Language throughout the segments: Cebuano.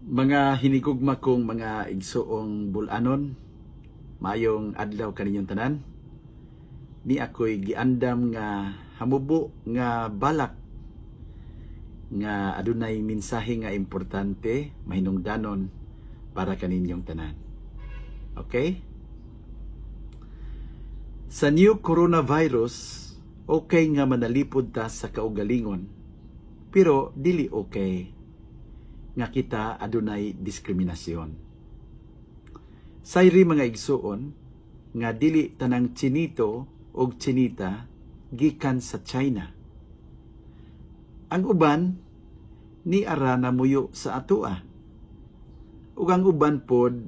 Mga hinigugma kong mga igsuong bulanon, maayong adlaw kaninyong tanan. Ni ako'y giandam nga hamubo nga balak nga adunay mensahe nga importante mahinungdanon para kaninyong tanan. Okay? Sa new coronavirus, okay nga manalipod ta sa kaugalingon. Pero dili okay nga kita adunay diskriminasyon. Sayri, mga igsuon, nga dili tanang Chinito og Chinita gikan sa China. Ang uban ni ara namuyo sa atoa. Ug ang uban pod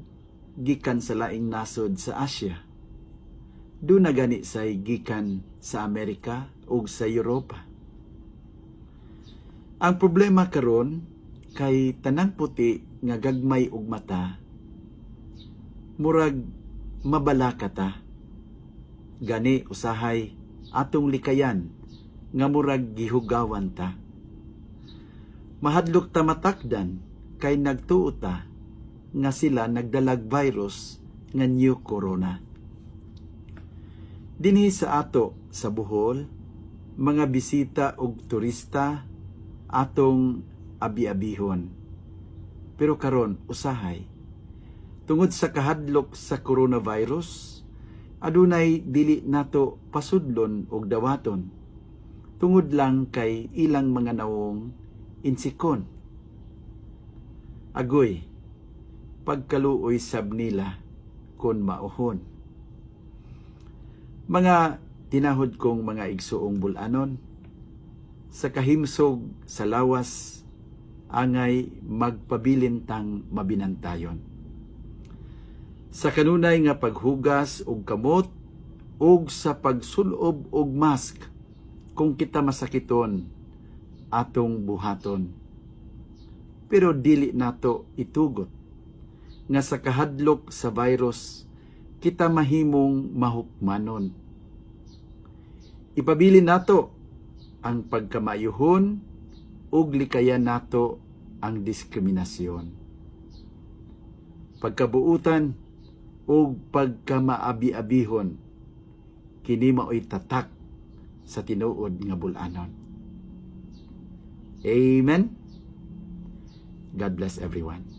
gikan sa laing nasod sa Asia. Duna gani say gikan sa Amerika ug sa Europa. Ang problema karon kay tanang puti nga gagmay og mata murag mabalaka ta. Gani usahay atong likayan nga murag gihugawan ta. Mahadlok ta matakdan kay nagtuo ta nga sila nagdalag virus nga new corona. Dinhi sa ato sa Bohol, mga bisita og turista atong abi-abihon. Pero karon usahay, tungod sa kahadlok sa coronavirus, adunay dili nato pasudlon og dawaton. Tungod lang kay ilang mga nawong insikon. Agoy, pagkaluoy sab nila kon mauhon. Mga tinahod kong mga igsuong bulanon, sa kahimsog sa lawas, angay magpabilin tang mabinantayon. Sa kanunay nga paghugas og kamot ug sa pagsulob og mask kung kita masakiton, atong buhaton. Pero dili nato itugot nga sa kahadlok sa virus kita mahimong mahukmanon. Ipabilin nato ang pagkamayuhon ug likayan nato ang diskriminasyon. Pagkabuutan ug pagkamaabi-abihon, kini mao'y tatak sa tinuod nga bulanon. Amen. God bless everyone.